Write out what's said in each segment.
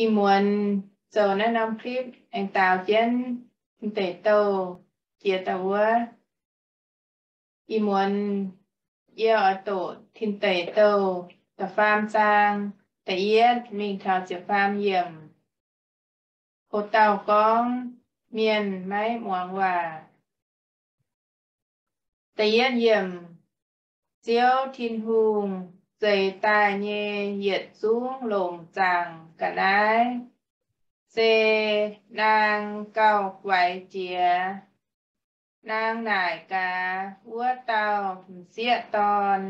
Ih muonz zoux naaiv norm clip aengx daaux jienv tin deic douh jiex daaih wuov. Ih muonz yie oix doqc tin deic douh da'faam zaang, da'yietv mingh taux ziepc faam yiemc. Ho dauh gorngv mienh maiv muangx waac. Da'yietv yiemc, Ziouv Tin-Hungh zeix daaih nyei yietc zungv lomc zaangc ga'naaiv se naang gauh guaix jiex. Naang naaic gaax wuov dauh m'sieqv dorn,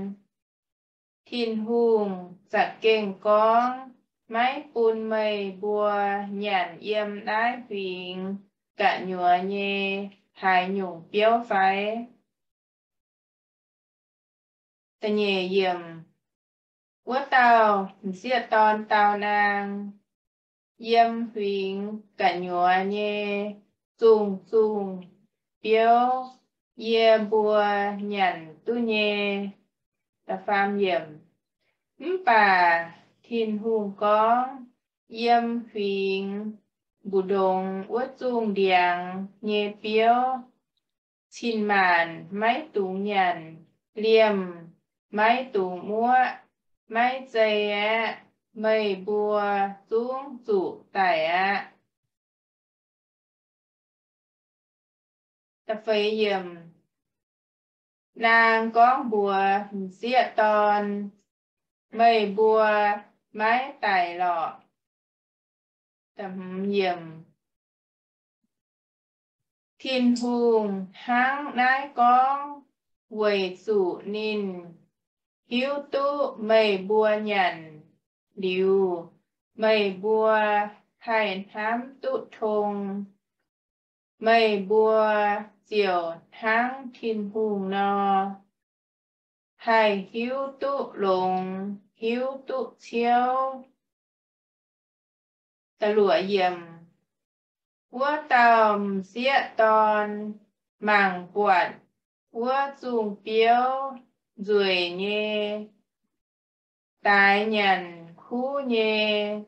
Tin-Hungh za'gengh gorngv, maiv bun meih mbuo nyanc yiem naaiv huingx gu'nyuoz nyei haaix nyungc biouv fai? Da'nyeic yiemc, wuov dauh m'sieqv dorn dau naang, yiem huingx gu'nyuoz nyei zungh zungh biouv yie mbuo nyanc duqv nyei. Mv baac Tin-Hungh gorngv, yiem huingx mbu'ndongx wuov zungh ndiangx nyei biouv cin-maanc maiv dungx nyanc, liemh maiv dungx muoqv, maiv zei aeqv, meih mbuo zungv zuqc daic aqv. Naang gorngv mbuox m'sieqv dorn, meih mbuo maiv daic lorqc. Tin-Hungh hnangv naaiv gorngv weic zuqc ninh hiuv duqv meih mbuo nyanc liuz, meih mbuo haih hnamv duqv tong. Meih mbuo ziouc hnangv Tin-Hungh nor, haih hiuv duqv longx, hiuv duqv ciouv. Wuov dauh m'sieqv dorn mangc buatc wuov zungh biouv nzueic nyei, daaix nyanc kuv nyei.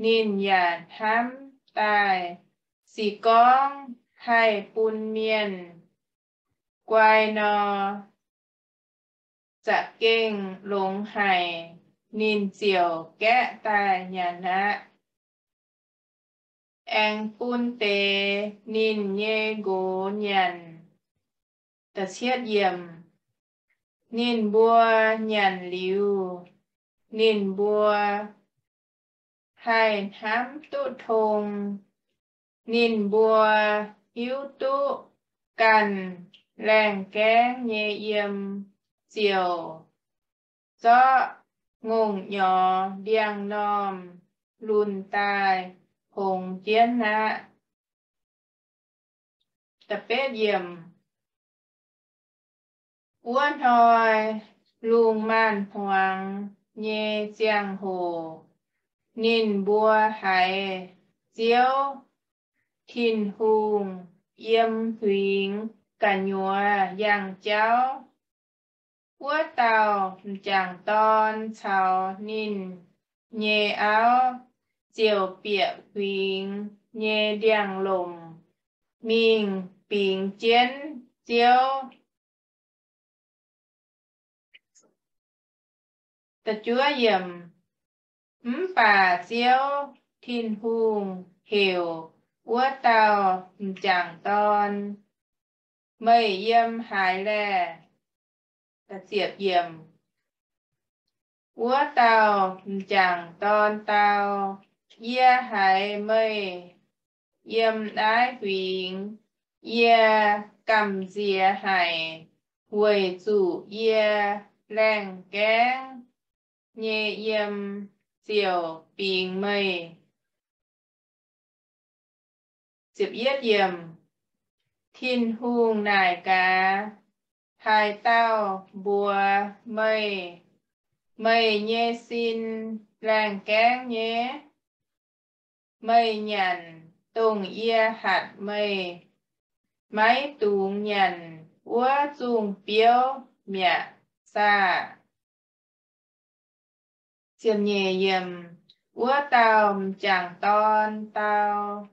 Ninh yaac hnamv daaih, se gorngv haih bun mienh guai nor, za'gengh longx haic. Ninh ziouc gaeqv daaih nyanc aqv, aengx bun deix ninh nyei nqox nyanc. Ninh mbuo nyanc liuz, ninh mbuo haih hnamv duqv tong. Ninh mbuo hiuv duqv ganh laengh gaengv nyei yiem, ziouc zorqv ngongh nyorx ndiangx-normh lunh daaih hongx jienv aqv. Wuov hnoi lungh maanz-hmuangx nyei ziangh hoc, ninh mbuo haiz Ziouv Tin-Hungh yiem huingx gu'nyuoz yangh jauv. Wuov dauh m'jangc dorn caux ninh nyei auv ziouc bieqc huingx nyei ndiangx-lomc mingh bingx jienv Ziouv. Mv baac Ziouv Tin-Hungh heuc wuov dauh m'jangc dorn, Meih yiem haaix laeh? Wuov dauh m'jangc dorn dau, Yie haiz meih yiem naaiv huingx. Yie gamh nziex haic, weic zuqc yie laengh gaengv nyei yiem ziouc bingx meih. Tin-Hungh naaic gaax, Haaix dauh mbuox meih, meih nyei sin laengh gaengv nyei? Meih nyanc dongh yie hatc meih maiv dungx nyanc wuov zungh biouv mi'aqv saah? Wuov dauh m'jangc dorn dau,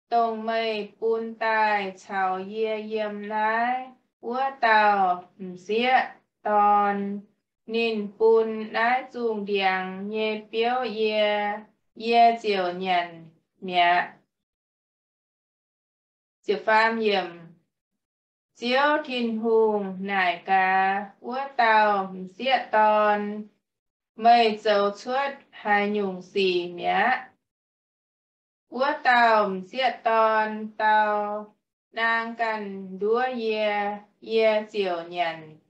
Dongh meih bun daaih caux yie yiem naaiv wuov dauh m'sieqv dorn. Ninh bun naaiv zungh ndiangx nyei biouv yie, yie ziouc nyanc mi'aqv. Ziouv Tin-Hungh naaic gaax wuov dauh m'sieqv dorn, Meih zoux cuotv haaix nyungc sic mi'aqv? Wuov dauh m'sieqv dorn dau, Naang ganh nduov yie, yie ziouc nyanc.